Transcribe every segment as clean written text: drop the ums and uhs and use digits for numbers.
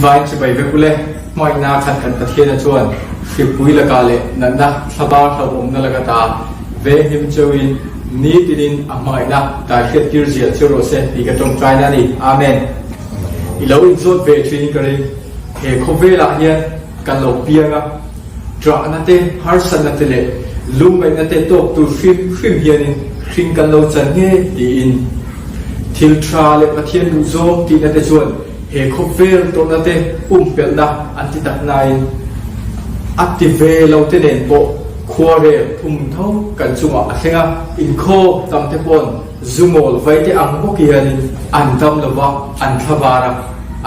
Invite chibai vek ule. Hmangaihna khan kan Pathiana chuan hripui lakah leh natna thlabar hlauhawmna laka ta venghim cheuhin nitinin a hmangaihna taihriattir ziah cheu rawh se tih ka tawngtaina a ni. Amen. I lo inzawt ve thin ka ring. He khawvelah hian kan lo piang a, ṭahna te, harsatna te leh lungngaihna te tawk tur hrim hrim hianin hring kan lo chan nge tiin thil ṭha leh Pathian duhzawng tihna te chuan he khawvel tawrhna te pumpelhna an ti tak nain a ti ve lo te nen pawh khuarel thum tho kan chungah a thleng a, inkhawm tam te pawn Zungawl vaite ang bawk hianin an dam lo va, an thlavar a,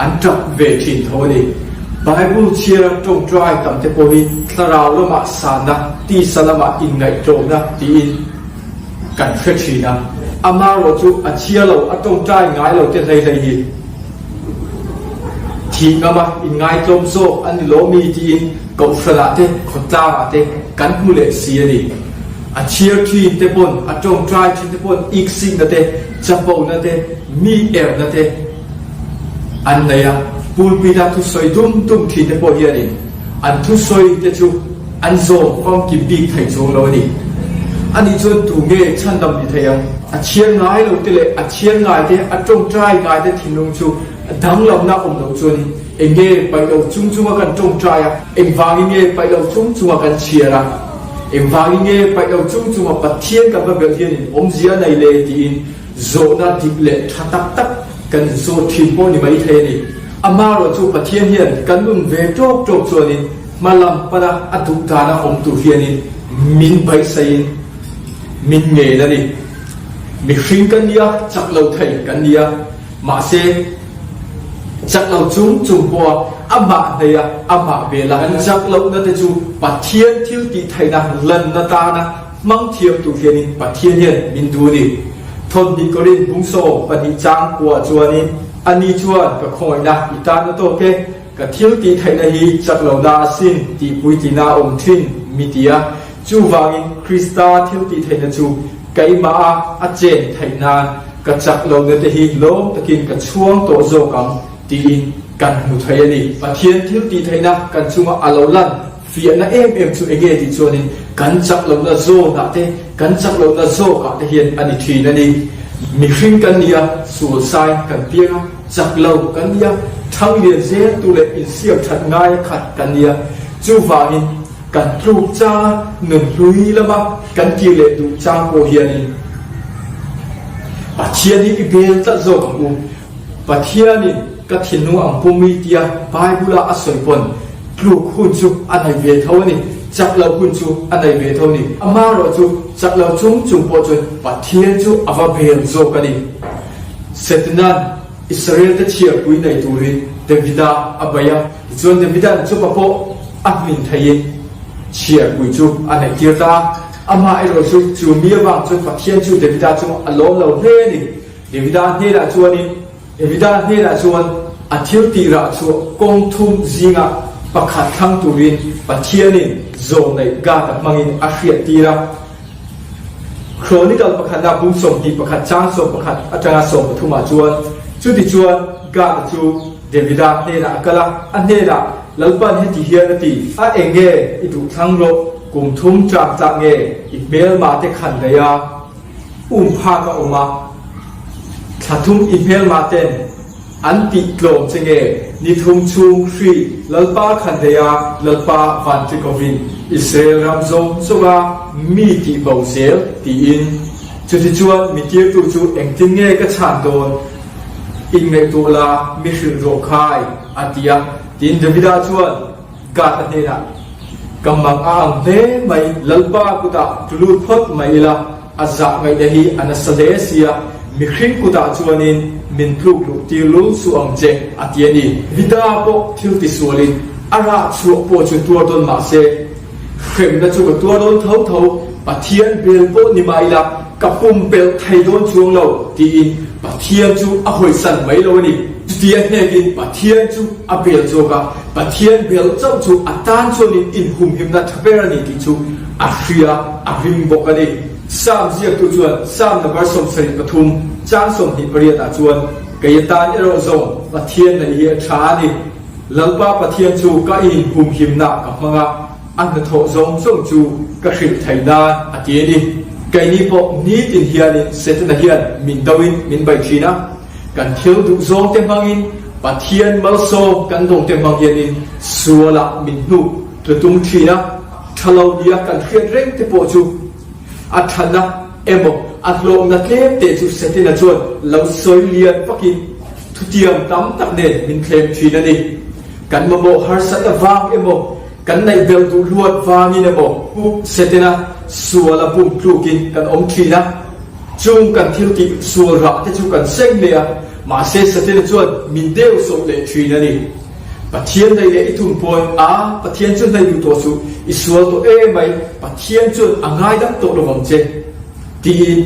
an tap ve thin tho a ni. Bible chhiara tawngtai tam te pawh hi thlarau lamah sanna, tisa lamah inngaihtlawmna tiin kan hre thin a. Amaherawh chu a chhia lo, a tawngtai ngai lo te hlei hlei hi thih ngama inngaihtlawm zawk an ni lawm mi tiin kohhranah te, khawtlangah te kan hmu leh si a ni. A chhiar thin te pawn, a tawngtai thin te pawn iksikna te, chapona te, mi erna te an nei a. Pulpit-a thusawi dum dum thin te pawh hianin an thusawi te chu an zawm famkim bik thei chuang lo a ni. Anih chuan tu nge chhandam ni thei ang? A chhiar ngai lo te leh a chhiar ngai te, a tawngtai ngai te thinlung chu danglamna awm loh chuanin eng nge paih lo chung chunga kan tawngtai a, engvangin nge paih lo chung chunga kan chhiar a? Engvangin nge paih lo chung chunga Pathian kan va belh hianin awmzia a nei le tiin zawhna dik leh tha tak tak kan inzawt thin pawh ni mai thei a ni. Amaherawh chu Pathian hian kan nun ve tawk tawk chuanin hma lam pana a duh dana awm tur hianin min baihsaiin min ngen a ni. Mihring kan nia, chak lo thei kan nia, mahse, Chak lo chung chung pawha amah hneia amah vela an chak lohna te chu Pathian thil tih theihna lanna tana hmang thiam tur hianin Pathian hian min duh a ni. Thawmhnih Korin bungsaw pahnih chang kuah chuanin ani chuan ka khawngaihna i tan a tawk e, ka thil tih theihna hi chak lohna a sin tih puitlina a awm thin mi ti a, chuvangin Krista thil tih theihna chu keimah a a chen theih nan Ka chak lohna te hi lawm takin ka chhuang tawh zawk ang tiin kan hmu thei a ni. Pathian thil tih theihna kan chunga a lo lan fiahna em em chu enge tih chuanin kan chak lohna zawnah te, kan chak lohna zawkah te hian a ni thin a ni. Mihring kan ni a, sual sain kan piang a, chak lo kan ni a, thang lian zel tu leh insiam that ngai a khat kan ni a, chuvangin Kan tluk changa nun hlui lama kan kir leh duh chang pawh hianin Pathian hi i bel tlat zawk ang u. Pathianin ka thinlung ang pum i tia Bible-a a sawi pawn tluk hun chu a nei ve tho a ni, chak lo hun chu a nei ve tho a ni. Amaherawh chu chak lo chung chung pawh chuan Pathian chu a va bel zawk a ni. Setanan Israel-te chhiarpui nei turin Davida a bei a. Tichuan Davida'n chupa pawh a hmin theiin chhiarpui chu a neihtir ta a. Amah erawh chu chu mi avang chuan Pathian chu Davida chungah a lawm lo hle a ni. Davida hnenah chuanin Davida hnenah chuan a thil tih rah chu kawng thum zinga pakhat thlang turin Pathianin zawlneih Gad-a hmangin a hriattir a. Chronicle pakhatna bung 21 chang 11 atanga 13 ah chuan chutichuan Gad-a chu Davida hnenah a kal a, a hnenah, Lalpan heti hian a ti, A eng nge i duh thlang rawh, kum thum tlang tlak nge i hmelma te khan daih a, um phak a awm a, thla thum i hmelma ten an tih tlawm che nge, ni thum chhung hri Lalpa khan daih a, Lalpa vantrikovin Israel ram zawng zawnga mi tih bo zel, tiin. Chutichuan mi tirtu chu engtin nge ka chhan dawn? Inngaihtuah la, mi hrilh rawh khai, a ti a. Tin, Davida chuan Gad-a hnenah, Ka mang a ang hle mai, Lalpa kutah tu lut phawt mai ila, a zah ngaihna hi a nasa hle si a, mihring kutah chuanin min tluk luh tir lul suh ang che, a ti a ni. Davida pawh thil tisualin a rah chhuah pawh chu tuar dawn mah se, Hremna chu ka tuar dawn tho tho, Pathian bel pawh ni mah ila ka pumpelh thei dawn chuang lo tiin Pathian chu a hawisan mai lo a ni. Chuti a hnekin Pathian chu a bel zawk a, Pathian bel chauh chu a tan chuanin inhumhimna tha ber a ni tih chu a hria, a ring bawk a ni. Psalm ziaktu chuan Psalm number 73 chang 28 ah chuan, Kei atan erawh zawng Pathian neih hi a tha a ni. Lalpa Pathian chu ka inhumhimna ka hmang a, a hnathawh zawng zawng chu ka hrilh thei nan a ti a ni. Keini pawh nitin hianin Setana hian min doin min bei thin a, kan thil duh zawngte hmangin Pathian malsawm kan dawngte hmang hianin sualah min hnuk tlu tum thin a, tha lo nia kan hriat reng te pawh chu a thana emaw a hlawkna tlem te chu Setana chuan lo sawi lian vakin thutiam tam tak nen min thlem thin a ni. Kan mamawh harsatna vang emaw, kan neih belh duh luat vangin emaw Setana suala bum tlukin kan awm thin a. Chung kan thil tih sual rah te chu kan seng leh a, mahse Setana chuan min deu sawh leh thin a ni. Pathian nei leh i tum pawn a, Pathian chu hnei duh tawh suh, i sual tawh em mai, Pathian chuan a ngaidam tawh lo vang che tiin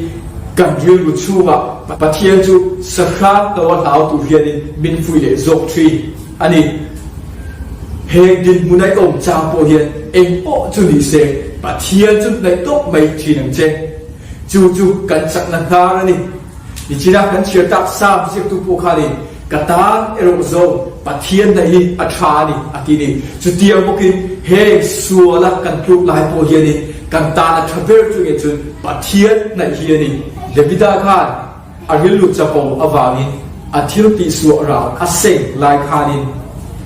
kan rilru chhungah Pathian chu sahran lo a hlau tur hianin min fuih leh zawk thin a ni. Heng dinhmun a i awm chang pawh hian engpawh chu ni se Pathian chu hnaih tawp mai thin ang che. Chu chu kan chakna hnar a ni. Nichina kan chhiar tak Sam ziaktu pawh khanin ka tan erawh zawng Pathian hnaih hi a tha a ni a ti ni. Chutiang bawkin heng suala kan tluk lai pawh hianin kan tan a tha ber chu nge chun Pathian hnaih hi a ni. Davida khan A rilru chapo avangin a thil tihsuah ral a seng lai khanin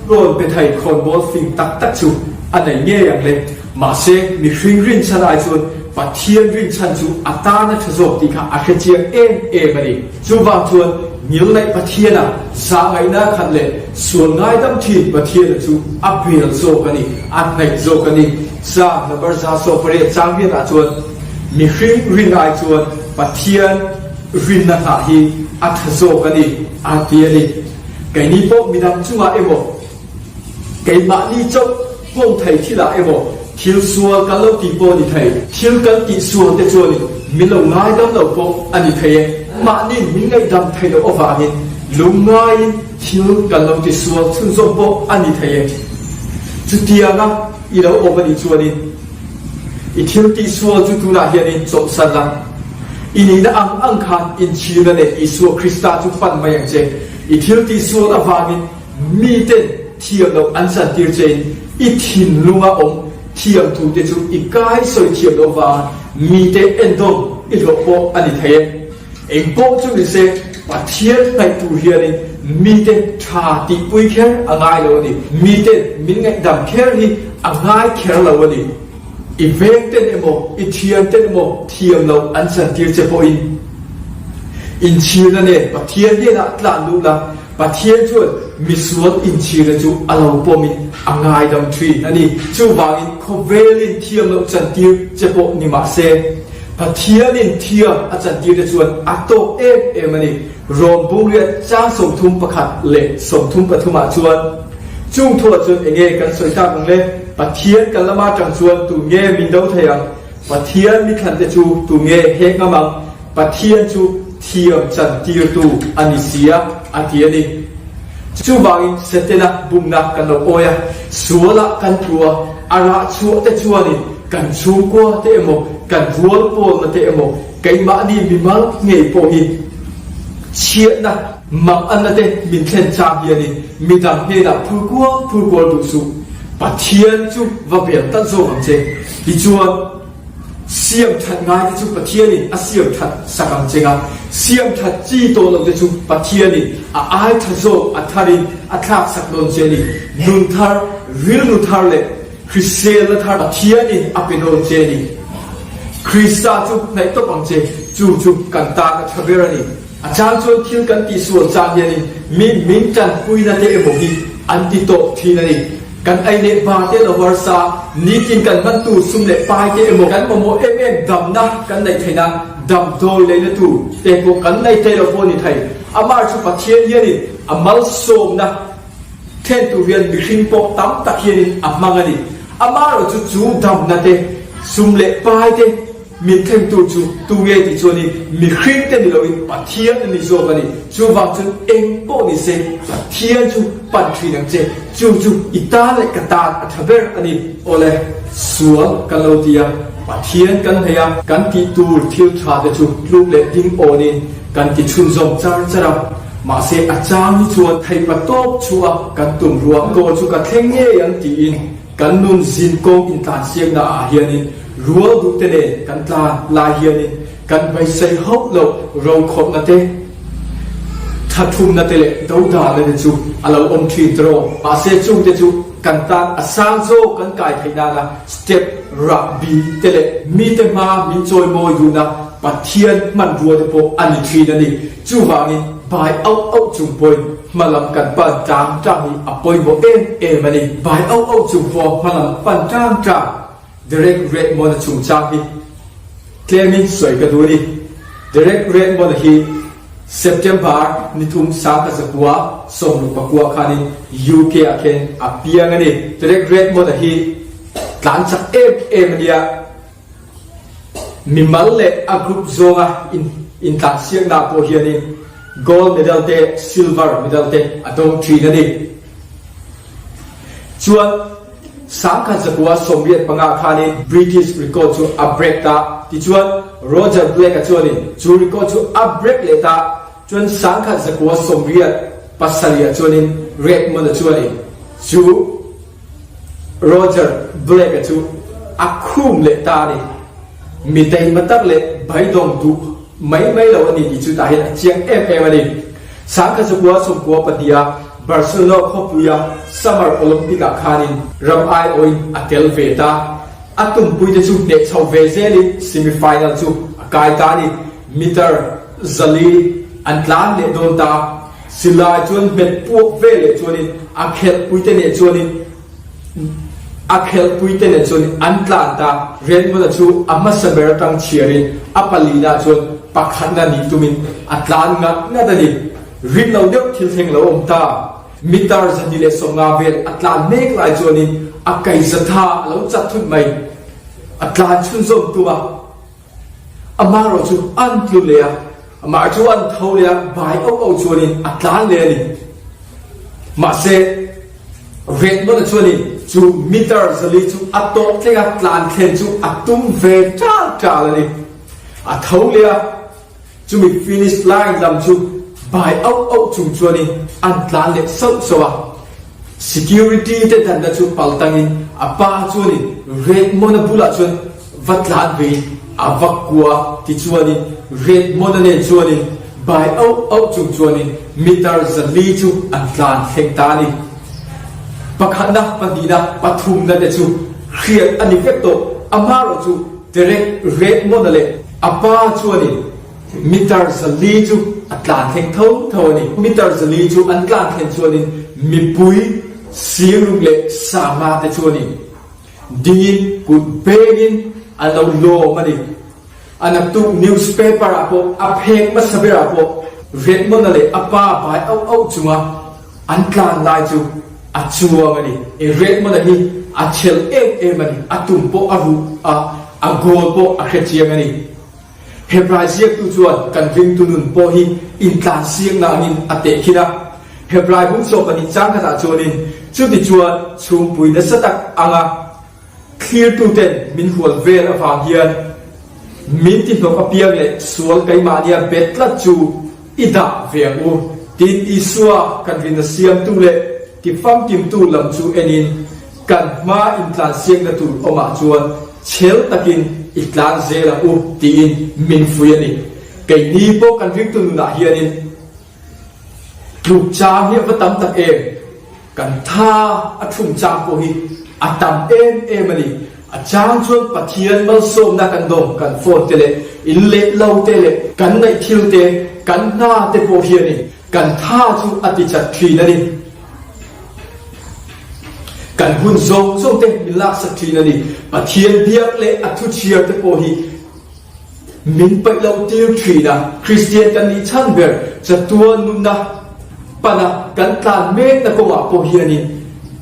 rawn pe thei khawnbawl fing tak tak chu a nei ngei ang le. Mahse, mihring rinchhan ai chuan Pathian rinchhan chu a tan a tha zawk tih kha a hre chiang em em a ni. Chuvang chuan ngilneih Pathiana zahngaihna khat leh sual ngaidam thin Pathiana chu a bel zawk a ni, a hnaih zawk a ni. Psalm number 118 chang riatah chuan mihring rin ai chuan Pathian rinna hnah hi a tha zawk a ni, a ti a ni. Keini pawh midang chungah emaw, keimahni chauh nghawng thei thilah emaw, thil sual kan lo tih pawh a ni thei. Thil kan tih sual te chuanin min lo ngaidam lo pawh a ni thei e. Mahniin min ngaihdam theih loh avangin lungngaiin thil kan lo ti sual chhunzawm pawh a ni thei e. Chutianga i lo awm a nih chuanin, I thil tihsual chu tunah hianin chawlhsan la, i nihna ang ang khan inchhirna leh Isua Krista chu pan mai ang che. I thil tihsual avangin miten thiam loh an chantir chein i thinlunga awm thiam thute chu i kai sawi thiam loh vanga mite endawm i hlawh pawh a ni thei e. Eng pawh chu ni se, Pathian hnaih tur hianin mite tha tihpui kher a ngai lo a ni. Mite min ngaihdam kher hi a ngai kher lo a ni. I vengten emaw, i thianten emaw thiam loh an chantir che pawhin inchhirna nen Pathian hnenah tlan luh la, Pathian chuan misual inchhirna chu a lo pawmin a ngaidam thin a ni. Chuvangin khawvelin thiam loh chantir che pawh ni mah se, Pathianin thiam a chantir te chuan a tawk em em a ni. Rom bungriat chang 31 leh 33 ah chuan chung thuah chuan enge kan sawi tak ang le? Pathian kan lama tang chuan tu nge min do thei ang? Pathian mithlan te chu tu nge hek ngam ang? Pathian chu thiam chantirtu a ni si a, a ti a ni. Chuvangin Setana bumna kan lo awi a, sualah kan tlu a, a rah chhuah te chuanin kan chhungkua te emaw, kan rual pawlna te emaw, keimahni mimal ngei pawh hi chhiatna, manganna te min thlen chang hianin midang hnenah phur kual phur kual duh suh. Pathian chu va bel tlat zawk ang che. Tichuan. Siam that ngai te chu Pathianin a siam that sak ang cheng a, siam that chi tawh lo te chu Pathianin a ai tha zawk a tharin a thlak sak dawn che a ni. Nun thar, rilru thar leh hriselna thar Pathianin a pe dawn che a ni. Krista chu hnaih tawp ang che, chu chu kan tan a tha ber a ni. A chang chuan thil kan tihsual chang hianin mi min tanpuina te emaw hi an ti tawp thin a ni. Kan ei leh ba te lo harsa, nitin kan hman tur sum leh pai te emaw kan mamawh em em damna kan neih theih nan damdawi leina tur te pawh kan nei thei lo pawh a ni thei. Amah chu Pathian hianin a malsawmna thlen tur hian mihring pawh tam tak hianin a hmang a ni. Amaherawh chu chu damna te, sum leh pai te, Min thlengtu chu tu nge tih chuanin mihring te ni loin Pathian a ni zawk a ni. Chuvang chuan eng pawh ni se Pathian chu pan thin ang che. Chu chu i tan leh ka tan a tha ber a ni. Awle, sual kan lo ti a, Pathian kan hei a, kan tih tur thil tha te chu tluk leh ding awnin kan ti chhunzawm char char a. Mahse a chang hi chuan theihpa tawp chhuah a kan tum ruah goal chu ka thleng ngei ang tiin kan nun zin kawng intlansiakna ah hianin rual duh te nen kan tlan lai hianin kan beisei hauh loh rokhawlhna te, thathumna te leh dodalna te chu a lo awm thin tawh. Mahse chung te chu kan tan a sang zawk kan kai theih nana step rahbi te leh mite hma min chawimawi duhna Pathian hmanrua te pawh a ni thin a ni. Chuvangin bai auh auh chung pawhin hmalam kan pan tang tang hi a pawimawh em em a ni. Bai auh auh chung pawha hmalam pan tang tang Derek Redmond-a chungchang hi tlemin sawi ka duh a ni. Derek Redmond-a hi September ni thum sangkhat zakua sawmruk pakua khanin UK-ah khen a piang a ni. Derek Redmond-a hi tlan chak em em a nia. Mimal leh a group zawnga intlansiakna pawh hianin gold medal te silver medal te a dawng thin a ni. Chuan 1975 khanin British record chu a break ta. Tichuan Roger Blake-a chuanin chu record chu a break leh ta. Chuan 1987 chuanin Redmond-a chuanin chu Roger Blake-a chu a khum leh ta a ni. Mi taima tak leh beidawng duh mai mai lo a ni tih chu tah hian a chiang em em a ni. 1992 a Barcelona khawpuia Summer Olympic-ah khanin ram aiawhin a tel ve ta. A tumpuite chu hneh chho ve zelin semi-final chu a kai ta a ni. Meter 400 an tlan leh dawn ta. Silai chuan hmet puak ve leh chuanin a khelhpuite nen chuanin a khelhpuite nen chuanin an tlan ta. Redmond-a chu a hmasa ber atang chhiarin a palina chuan pakhatna nih tumin a tlan ngat ngat a ni. Rin lo deuh thil thleng lo awm ta. Meter 250 vel a tlan mek lai chuanin a kaizatha a lo chat thut mai. A tlan chhunzawm tum a. Amaherawh chu an tlu leh a, amah chu an tho leh a, bai auh auh chuanin a tlan leh a ni. Mahse, Redmond-a chuanin chu meter 400 chu a tawp thleng a, tlan thlen chu a tum ve ṭal ṭal a ni. A tho leh a. Chumi finish line lam chu bai auh auh chung chuanin an tlan leh sauh sauh a. Security te danna chu pal tangin a pa chuanin Redmond-a bulah chuan va tlan vein a va kua tichuanin Redmond-a nen chuanin bai auh auh chung chuanin meter 400 chu an tlan thleng ta a ni. Pakhatna, pahnihna, pathumna te chu hriat a ni vek tawh. Amaherawh chu Derek Redmond-a leh A pa chuanin meter 400 chu a tlan thleng tho tho a ni. Meter 400 chu an tlan thlen chuanin mipui siruk leh sanga te chuanin dingin kut bengin an lo lawm a ni. A naktuk newspaper ah pawh a phek hmasa berah pawh Redmond-a leh a pa bai auh auh chunga an tlan lai chu a chuang a ni. Redmond-a hi a chhel em em a ni, a tum pawh a ruh a, a goal pawh a hre chiang a ni. Hebrai ziaktu chuan kan ringtu nun pawh hi intlansiakna angin a tehkhin a. Hebrai bung 12 chang khatah chuanin, Chutichuan chhungpui nasa tak anga Thlirtuten min hual vel avang hian min ti hnawk apiang leh sual keimahnia bet tlat chu i dah ve ang u. Tin, Isua kan rinna siamtu leh ti famkimtu lam chu enin kan hma intlansiakna tur awmah chuan chhel takin i tlan zel ang u tiin min fui a ni. Keini pawh kan ringtu nunah hianin Tluk chang hi a va tam tak em? Kan tha a thum chang pawh hi a tam em em a ni. A chang chuan Pathian malsawmna kan dawng, kan phone te leh in leh lo te leh kan ngaih thil te, kan hna te pawh hianin kan tha chu a ti chat thin a ni. Kan hun zawng zawng te min laksak thin a ni. Pathian biak leh a thu chhiar te pawh hi Min paih loh tir thin a, Kristian kan nih chhan ber chatuan nunna pana kan tlan mekna kawngah pawh hianin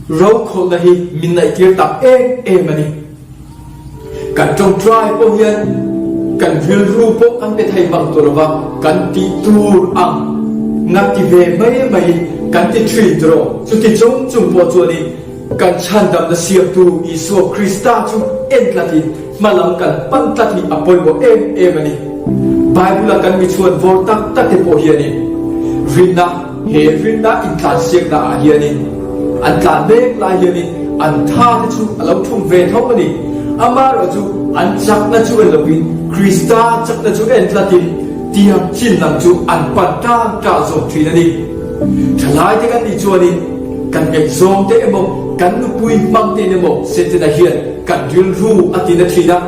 rokhawlhna hi min naihtir tak em em a ni. Kan tawngtai pawh hian kan rilru pawh kan pe thei bang tawh lova, kan tih tur ang nga ti ve mai maiin kan ti thin tawh. Chuti chung chung pawh chuanin Kan chhandamna siamtu Isua Krista chu en tlatin hmalam kan pan tlat hi a pawimawh em em a ni. Bible-a kan mi chhuan vawr tak tak te pawh hianin. rinna, he rinna intlansiakna ah hianin an tlan mek lai hianin an tha te chu a lo thum ve tho a ni. Amaherawh chu an chakna chu en lovin Krista chakna chu en tlatin tiang chin lam chu an pan tang tang zawk thin a ni. Thalai te kan nih chuanin kan ngaihzawng te emaw kan nupui hmang tein emaw Setana hian kan rilru a ti na thin a.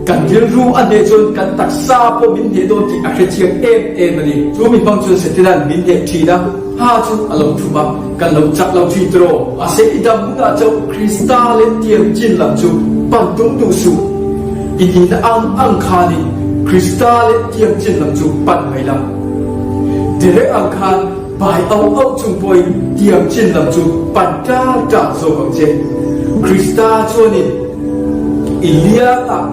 Kan rilru a hneh chuan kan taksa pawh min hneh dawn tih a hrechiang em em a ni. Chu mi hmang chuan Setana'n min hneh thin a, ha chu a lo thum a, kan lo chak lo thin tiraw? Mahse i dam hunah chauh Krista leh tiang chin lam chu pan tum duh suh. I nihna ang ang khanin Krista leh tiang chin lam chu pan mai la. Derek ang khan Pai auh auh chung pawhin tiang chin lam chu pan ṭar ṭar zawk ang che. Krista chuanin i liangah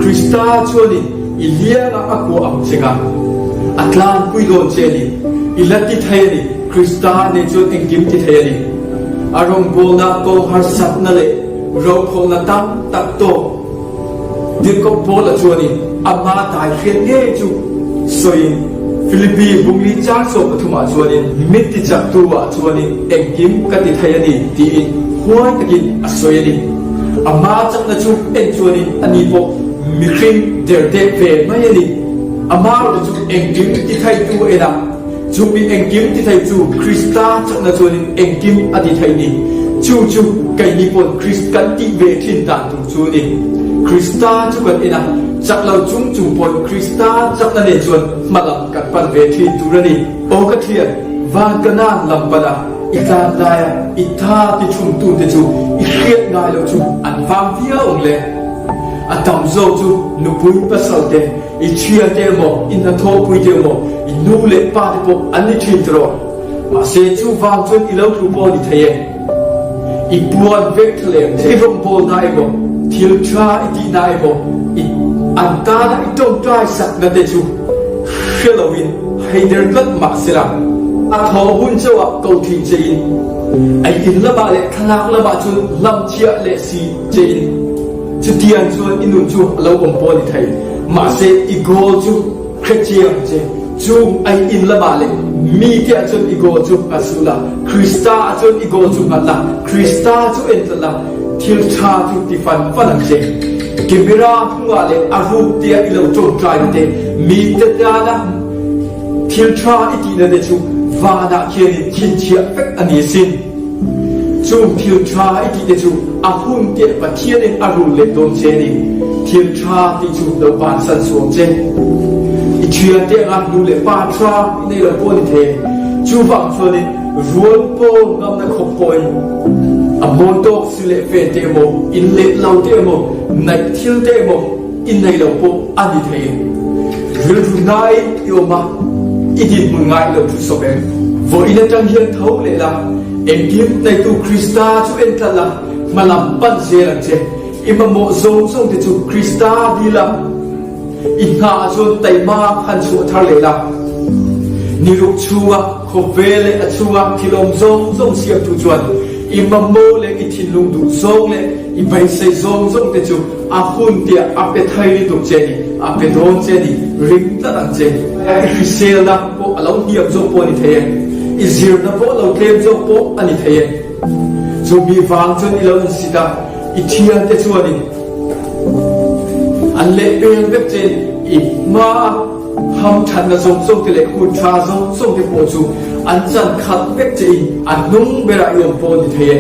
Krista chuanin i liangah a kuah ang che nga, a tlanpui dawn che a ni. I la ti thei a ni. Krista nen chuan engkim ti thei a ni. A rawngbawlna kawng harsatna leh rokhawlhna tam tak tawk. Tirhkoh Paula chuanin ama dai hriat ngei chu sawiin Philippi bungli chang sawm pathumah chuanin min ti chaktu ah chuanin engkim ka ti thei a ni tiin huai takin a sawi a ni. Ama chakna chu en chuanin ani pawh mihring derdeh ve mai a ni. Ama erawh chu engkim ti theitu a en a. Chu mi engkim ti thei chu Krista chakna chuanin engkim a ti thei ni. Chu chu keini pawn Krist kan tih ve thin dan tur chu a ni. Krista chu kan en a, chak lo chung chung pawn Krista chakna nen chuan hma lam kan pan ve thin tur a ni. Aw ka thian, van Kanaan lam pana i tlan laia i tha ti thumtute chu i hriat ngai lo chu an vang viau ang le. A tam zawk chu nupui pasal te, I thiante emaw, i hnathawhpuite emaw, i nu leh pa te pawh an ni thin tiraw? Mahse, chuvang chuan i lo tlu pawh a ni thei e. I puan vek tha lem che. I rawngbawlna emaw, thil tha i tihna emaw, i an tana i tawngtai sakna te chu hre loin haider tlat mah sela, a thaw hun chauhah ko thin chein, a in lamah leh thlalak lamah chuan hlamchhiah leh si chein, Chutiang chuan i nun chu a lo awm pawh a ni thei. Mahse, i goal chu hre chiang che. Chung ai in lamah leh mite ah chuan i goal chu hngat suh la, Krista ah chuan i goal chu hngat la, Krista chu en tlat la, thil tha chu ti fan fan ang che. Camera hnungah leh a ruk tia i lo tawngtai na te, mite tana thil tha i tihna te chu vanah khianin chhinchhiah vek a ni asin. Chung thil tha i tih te chu a hun teh Pathianin a rul leh dawn che ni. Thil tha tih chu lo bansan suam che. I thiante anga nu leh pa tha i nei lo pawh ni thei. Chuvang chuanin rual pawl ngamna khawp pawhin a mawi tawk si leh fen te emaw, in leh lo te emaw, naih thil te emaw i nei lo pawh a ni thei. Rilru ngai i awm a, i dinhmun ngai lo thu sawp em? Vawiin atang hian tho leh la, engkim neitu Krista chu en tlat la, hmalam pan zel ang che. I mamawh zawng zawng te chu Krista dil a, i hnaah chuan taima han chhuah thar leh la. Ni ruk chhunga khawvel leh a chhunga thil awm zawng zawng siamtu chuan i mamawh leh i thinlung duh zawng leh i beisei zawng zawng te chu A hun tiah a pe thai lutuk che ni, a pe dawn che ni, ring tlat ang che. I hriselna pawh a lo hniam zawk pawh a ni thei e, i zirna pawh a lo tlem zawk pawh a ni thei e. Chu mi vang chuan i lo insit a, i thiante chuanin an lehpel vek che i hmaa Ham thatna zawng zawng te leh hun tha zawng zawng te pawh chu an chan khat vek che in a hnung berah i awm pawh ni thei e.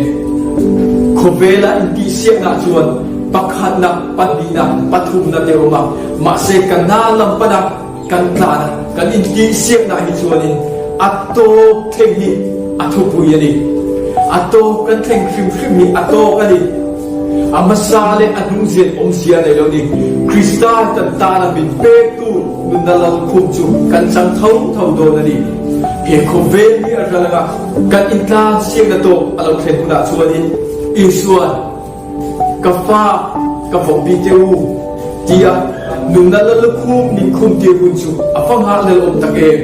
Khawvela intihsiaknah chuan pakhatna, pahnihna, pathumna te awm a, mahse ka na lam pana kan tlan a, kan intihsiaknah hi chuanin a tawp thleng hi a thupui a ni. A tawp kan thleng hrim hrim hi a tawk a ni. A hmasa leh a hnungzian awmzia nei lo ni. Krista kan tana min pektu nunna lalkhum chu kan chang tho tho dawn a ni. He khawvel hi a ral anga kan intlan siakna tawk a lo thlen hunah chuanin Isua'n, Ka fa, ka vawhpi teh u, tia nunna lallukhum min khumtir hun chu a va nghahhlel awm tak em!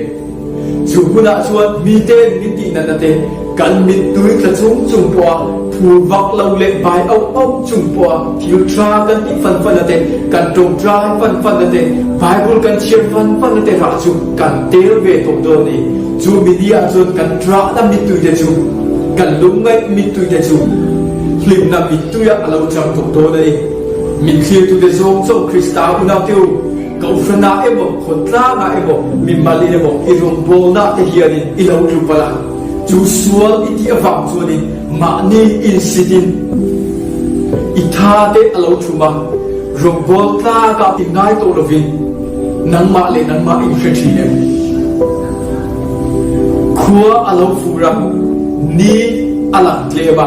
Chu hmunah chuan mite'n min tih natna te, kan mittui tla chung chung pawha phur vak lo leh bai auh auh chung pawha thil tha kan tih fan fanna te, kan tawngtai fan fanna te, Bible kan chhiar fan fanna te rah chu kan tel ve tawh dawn a ni. Chu mi ni ah chuan kan ṭahna mittui te chu, kan lungngaih mittui te chu hlimna mittui ah a lo chang tawh dawn a ni. Min thlirtute zawng chauh Krista unaute u, Kohhran ah emaw, khawtlang ah emaw, mimal in emaw i rawngbawlna te hianin i lo tlu palh a. Chu sual i tih avang chuanin mahni insit in i tha te a lo thum a, rawngbâwl tlâkah i ngai tawh lovin nangmah leh nangmah in hre ṭhin em? Khua a lo fur a, ni a lang tlem a,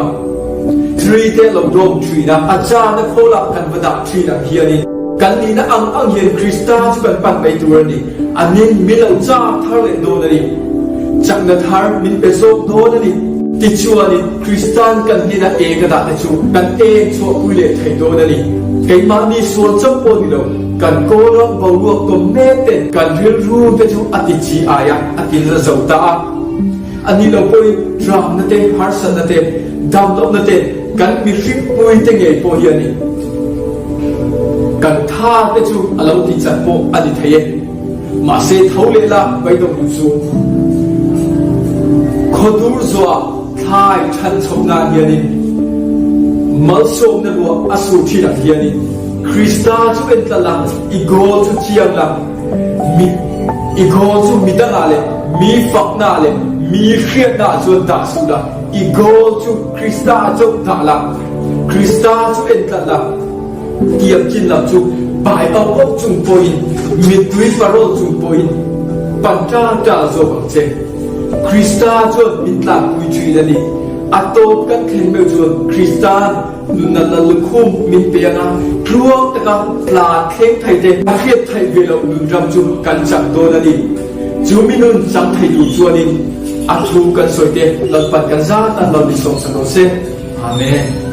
tree te a lo dawng ṭhin a, a châna khawlah kan va dah ṭhin ang hianin kan nihna ang ang hian Krista chu kan pan mai tur a ni. A nin min lo chak thar leh dawn a ni. Chakna thar min pe zawk dawn a ni. Tichuanin Kristan kan hnena eng a dah te chu kan eng chhuahpui leh thei dawn a ni. Keimahni sual chauh pawh ni lo, kan kawlawk boruak tawm mek ten kan rilru te chu a ti chi ai a, a ti la zo ta a. A ni lo pawhin ramna te, harsatna te, damlohna te kan mihringpui te ngei pawh hi a ni. Kan tha te chu a lo tih chat pawh a ni thei e. Mahse tho leh la beidawng duh chu. Khawdur zuah thlai than chhoh nan hianin malsawmna ruah a sur thin ang hianin Krista chu en tla la, i goal chu chiang la, mi i goal chu midangah leh mi faknaah leh mi hriatnaah chuan dah suh la, i goal chu Krista ah chauh dah la. Krista chu en tlat la, tiam chin lam chu bai auh auh chung pawhin, mittui parawl chung pawhin pan ṭal ṭal zawk ang che. Krista chuan min tlanpui ṭhin a ni. A tawp kan thlen meuh chuan Krista'n nunna lal lukhum min pe ang a, tluang taka tlan thleng thei te a hriat theih ve loh nun ram chu kan chak dawn a ni. Chu mi nun chang thei tur chuanin a thu kan sawi te Lalpan kan zat tan lo min sawmsak rawh se. Amen.